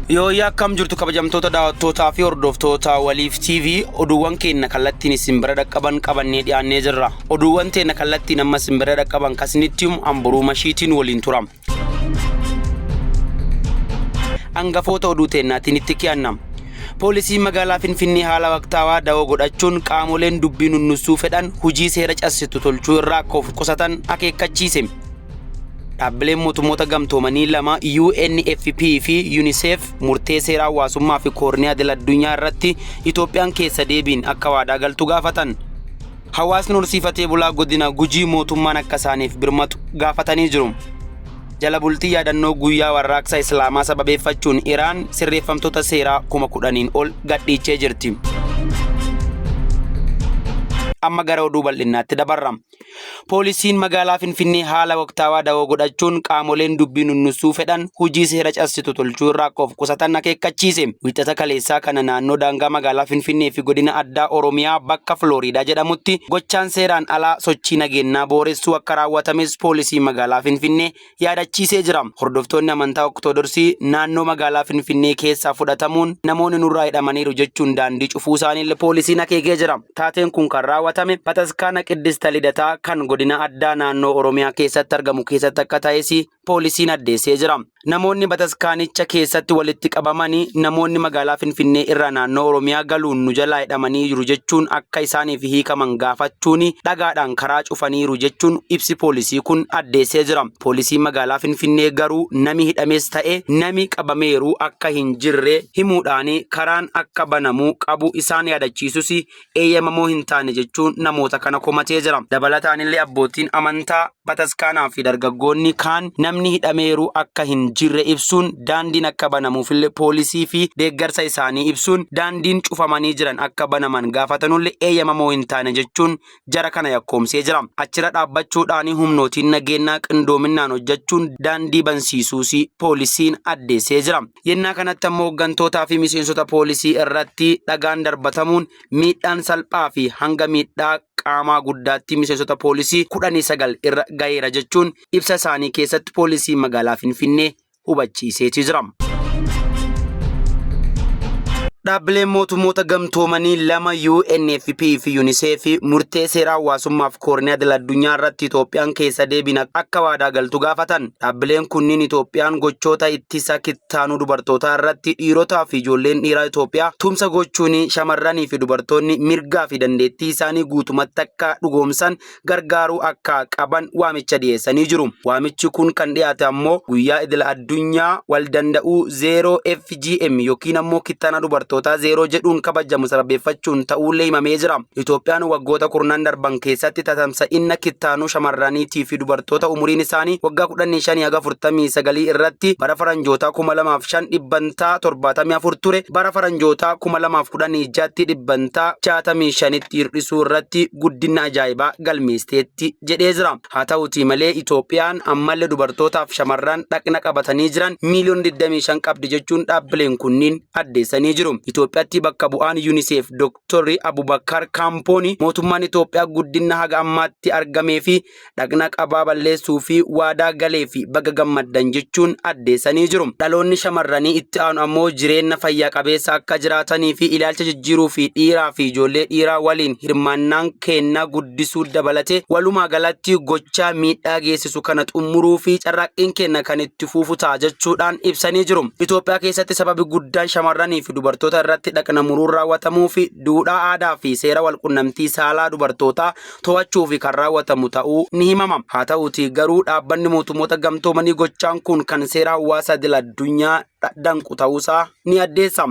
Yooyyaa akkam jirtu kabajamtoota daawwattootaa fi hordoftoota Waliif TV oduuwwan keenya kallattiin isin bira dhaqqaban qabannee dhiyaannee jirra. Oduuwwan teenya kallattiin amma isin bira dhaqqaban kasinitti himu Amboruu Mashiitiin waliin tura. Hangafoota oduu teennaatiin itti ki'anna. Poolisiin magaalaa Finfinnee haala waqtaawaa dawoo godhachuun qaamoleen dubbii nunnussuu fedhan hojii seera cabsitu tolchuu irraa akka of qusatan akeekkachiise. Dhaabbileen mootummoota gamtoomanii lama UNFP fi UNICEF murtee seera hawaasummaa fi koorniyaa idil addunyaa irratti Itoophiyaan keessa deebiin akka waadaa galtu gaafatan. Hawaasni horsiifatee bulaa godina Gujii mootummaan akka isaaniif birmatu gaafatanii jiru. Jala bultii yaadannoo guyyaa warraaqsa Islaamaa sababeeffachuun Iraan sirreeffamtoota seeraa 10,000 ol gadhiichee jirti. Amma gara oduu bal'innaatti dabarra. Poolisiin magaalaa Finfinnee haala waqtaawaa dawoo godhachuun qaamoleen dubbii nunnussuu fedhan hojii seera cabsitu tolchuu irraa akka of qusatan akeekkachiise. Wiixata kaleessaa kana naannoo daangaa magaalaa Finfinnee fi godina addaa Oromiyaa bakka Filooriidaa jedhamutti gochaan seeraan alaa sochii nageennaa booressuu akka raawwatames poolisiin magaalaa Finfinnee yaadachiisee jira. Hordoftoonni amantaa Oktoodorsii naannoo magaalaa Finfinnee keessaa fudhatamuun namoonni nurraa hidhamaniiru jechuun daandii cufuu isaaniillee poolisiin akeekee jira. Taateen kun kan raawwatame Bataskaana Qiddista Lidataa kan godina addaa naannoo Oromiyaa keessatti argamu keessatti akka ta'es poolisiin addeessee jira. Namoonni bataskaanicha keessatti walitti qabamanii namoonni magaalaa Finfinnee irraa naannoo Oromiyaa galuun nu jalaa hidhamanii jiru jechuun akka isaaniif hiikaman gaafachuun dhagaadhaan karaa cufaniiru jechuun ibsi poolisii kun addeessee jira. Poolisiin magaalaa Finfinnee garuu nami hidhames ta'e nami qabameeru akka hin jirre himuudhaan karaan akka banamuu qabu isaan yaadachiisus eeyyamamoo hin taane jechuun namoota kana komatee jira. Dabalataanillee abbootiin amantaa bataskaanaa fi dargaggoonni kaan namni hidhameeru akka hin jirre ibsuun daandiin akka banamuufillee poolisii fi deeggarsa isaanii ibsuun daandiin cufamanii jiran akka banaman gaafatanullee eeyyamamoo hin taane jechuun jara kana yakkoomsee jira. Achirra dhaabbachuudhaan humnootiin nageenyaa qindoominaan hojjechuun daandii bansiisuus poolisiin addeessee jira. Yennaa kanatti ammoo hooggantootaa fi miseensota poolisii irratti dhagaan darbatamuun miidhaan salphaa fi hanga miidhaa qaamaa guddaatti miseensota poolisii 19 irra gaheera jechuun ibsa isaanii keessatti poolisiin magaalaa Finfinnee hubachiiseeti jira. Dhaabbileen mootummoota gamtoomanii lama UNFP fi UNICEF murtee seera hawaasummaaf koorniyaa idil addunyaa irratti Itoophiyaan keessa deebiin akka waadaa galtu gaafatan. Dhaabbileen kunniin Itoophiyaan gochoota ittisa kittaanuu dubartootaa irratti dhiirotaa fi ijoolleen dhiiraa Itoophiyaa tumsa gochuun shamarranii fi dubartoonni mirgaa fi dandeettii isaanii guutumatti akka dhugoomsan gargaaruu akka qaban waamicha dhiyeessanii jiru. Waamichi kun kan dhiyaate ammoo guyyaa idil addunyaa wal danda'uu 0 FGM yookiin ammoo kittaana dubartootaa 0 jedhuun kabajamu sababeeffachuun ta'uullee himamee jira. Itoophiyaan waggoota kurnan darban keessatti tatamsa'inna kittaanuu shamarraniitii fi dubartoota umuriin isaanii waggaa 15 haga 49 irratti bara faranjootaa 2005 dhibbantaa 74 ture bara faranjootaa 2016tti dhibbantaa 65tti hir'isuu irratti guddina ajaa'ibaa galmeesteetti jedhee jira. Haa ta'utii malee Itoophiyaan ammallee dubartootaaf shamarran dhaqna qabatanii jiran miiliyoona 25 qabdi jechuun dhaabbileen kunniin addeessanii jiru. Itoophiyaatti bakka bu'aan UNICEF Dooktorri Abubakar Kaampooni mootummaan Itoophiyaa guddina haga ammaatti argamee fi dhaqna qabaa balleessuu fi waadaa galee fi baga gammaddan jechuun addeessanii jiru. Dhaloonni shamarranii itti aanu ammoo jireenya fayyaa qabeessa akka jiraatanii fi ilaalcha jijjiiruu fi dhiiraa fi ijoollee dhiiraa waliin hirmaannaan kennaa guddisuu dabalatee walumaa galatti gochaa miidhaa geessisu kana xumuruu fi carraaqqiin kenna kan itti fufu ta'a jechuudhaan ibsanii jiru. Itoophiyaa keessatti sababi guddaan shamarranii fi dubartoota irratti dhaqna muruun raawwatamuu fi duudhaa aadaa fi seera walqunnamtii saalaa dubartootaa to'achuu fi kan raawwatamu ta'uu ni himama. Haa ta'uutii garuu dhaabbanni mootummoota gamtoomanii gochaan kun kan seera hawaasa idil addunyaa danqu ta'uusaa ni addeessa.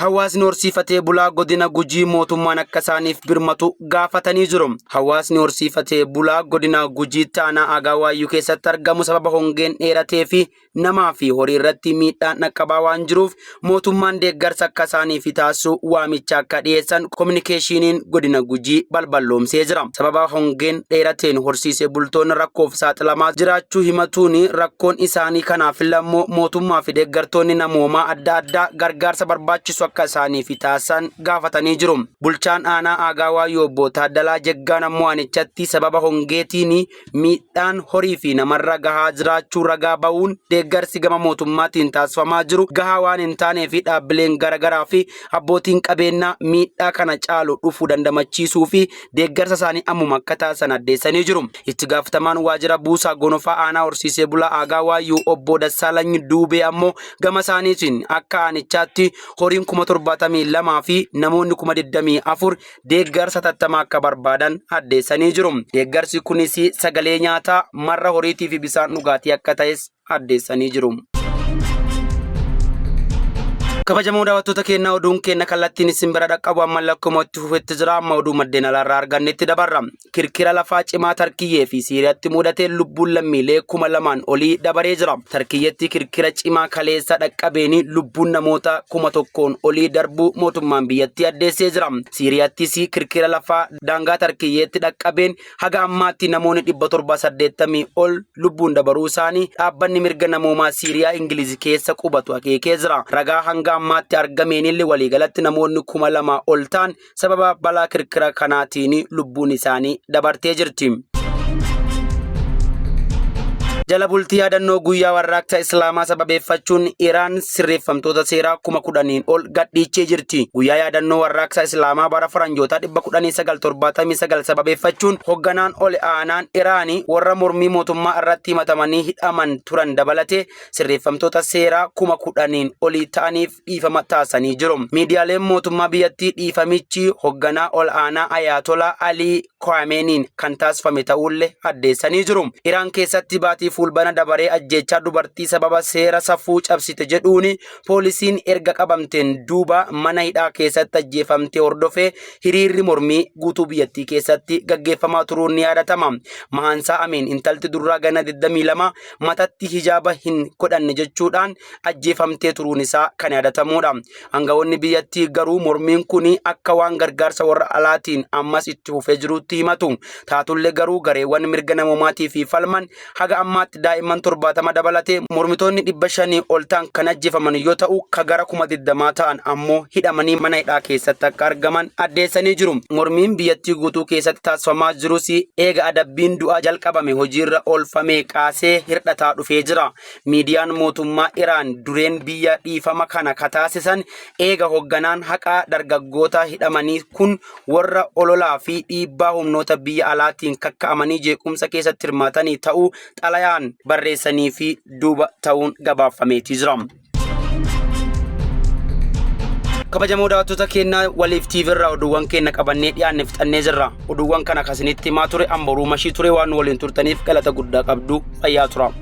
Hawaasni horsiifatee bulaa godina Gujii mootummaan akka isaaniif birmatu gaafatanii jiru. Hawaasni horsiifatee bulaa godina Gujiitti aanaa Agaa Waayyuu keessatti argamu sababa hongeen dheeratee fi namaa fi horii irratti miidhaan dhaqqabaa waan jiruuf mootummaan deeggarsa akka isaaniif taasisu waamicha akka dhiyeessan kominikeeshiniin godina Gujii balballoomsee jira. Sababa hongeen dheerateen horsiisee bultoonni rakkoof saaxilamaa jiraachuu himatuun rakkoon isaanii kanaaf immoo mootummaa fi deeggartoonni namoomaa adda addaa gargaarsa barbaachisu akka isaaniif taasisan gaafatanii jiru. Bulchaan aanaa Aagaawaa Obbo Taaddalaa Jeggaan ammoo aanichatti sababa hongeetiin miidhaan horii fi namarra gahaa jiraachuu ragaa ba'uun deeggarsi gama mootummaatiin taasifamaa jiru gahaa waan hin taanee fi dhaabbileen garaagaraa fi abbootiin qabeenyaa miidhaa kana caalu dhufuu dandamachiisuu fi deeggarsa isaanii ammuma akka taasisan addeessanii jiru. Itti gaafatamaan waajjira buusaa gonofaa aanaa horsiisee bulaa Aagaa Waayyuu obbo Dassaalany Duubee ammoo gama isaaniitiin akka aanichaatti horiin 72,000 fi namoonni 24,000 deeggarsa hatattamaa akka barbaadan addeessanii jiru. Deeggarsi kunis sagalee nyaataa, marra horiitii fi bisaan dhugaatii akka ta'es addeessanii jiru. Kabajamoo daawwattoota keenyaa oduun keenya kallattiin isin bira dhaqqabu amma lakkuma itti fufetti jira amma oduu maddeen alaarraa argannetti dabarra. Kirkira lafaa cimaa Tarkiyyee fi Siiriyaatti mudateen lubbuun lammiilee 2,000 olii dabaree jira. Tarkiyyeetti kirkira cimaa kaleessa dhaqqabeen lubbuun namoota 1,000 olii darbuu mootummaan biyyattii addeessee jira. Siiriyaattis kirkira lafaa daangaa Tarkiyyeetti dhaqqabeen haga ammaatti namoonni 780 ol lubbuun dabaruu isaanii dhaabbanni mirga namoomaa Siiriyaa Ingilizi keessa qubatu akeekee jira. Ragaa hanga ammaatti argameen illee waliigalatti namoonni 2,000 ol ta'an sababa balaa kirkira kanaatiin lubbuun isaanii dabartee jirti. Jala bultii yaadannoo guyyaa warraaqsa Islaamaa sababeeffachuun Iraan sirreeffamtoota seeraa 10,000 ol gadhiichee jirti. Guyyaa yaadannoo warraaqsa Islaamaa bara faranjootaa 1979 sababeeffachuun hogganaan ol aanaan Iraanii warra mormii mootummaa irratti himatamanii hidhaman turan dabalatee sirreeffamtoota seeraa 10,000 olii ta'aniif dhiifama taasisanii jiru. Miidiyaaleen mootummaa biyyattii dhiifamichi hogganaa ol aanaa Ayaatolaa Alii Khameneiin kan taasifame ta'ullee addeessanii jiru. Iraan keessatti baatii Fulbaana dabaree ajjeechaa dubartii sababa seera safuu cabsite jedhuun poolisiin erga qabamteen duuba mana hidhaa keessatti ajjeefamte hordofee hiriirri mormii guutuu biyyattii keessatti gaggeeffamaa turuun ni yaadatama. Mahansaa Amiin intalti durraa gana 22 matatti hijaaba hin godhanne jechuudhaan ajjeefamtee turuun isaa kan yaadatamudha. Aangawoonni biyyattii garuu mormiin kun akka waan gargaarsa warra alaatiin ammas itti fufee jirutti himatu. Taatullee garuu gareewwan mirga namoomaatii fi falman haga ammaatti daa'imman 70 dabalatee mormitoonni 500 ol ta'an kan ajjeefaman yoo ta'u, ka gara 20,000 ta'an ammoo hidhamanii mana hidhaa keessatti akka argaman addeessanii jiru. Mormiin biyyattii guutuu keessatti taasifamaa jirus eega adabbiin du'aa jalqabame hojiirra oolfamee kaasee hir'ataa dhufee jira. Miidiyaan mootummaa Iraan dureen biyya dhiifama kana kataasisan eega hogganaan haqaa dargaggoota hidhamanii kun warra ololaa fi dhiibbaa humnoota biyya alaatiin kakka'amanii jeequmsa keessatti hirmaatanii ta'uu xalayaan barreessanii fi duuba ta'uun gabaaffameetii jira. Kabajamoo daawwattoota keenya waliif TV irraa oduuwwan keenya qabannee dhiyaanne fixannee jirra. Oduuwwan kana kasinitti himaa ture amboruu mashii ture waan nu waliin turtaniif galata guddaa qabdu fayyaa tura.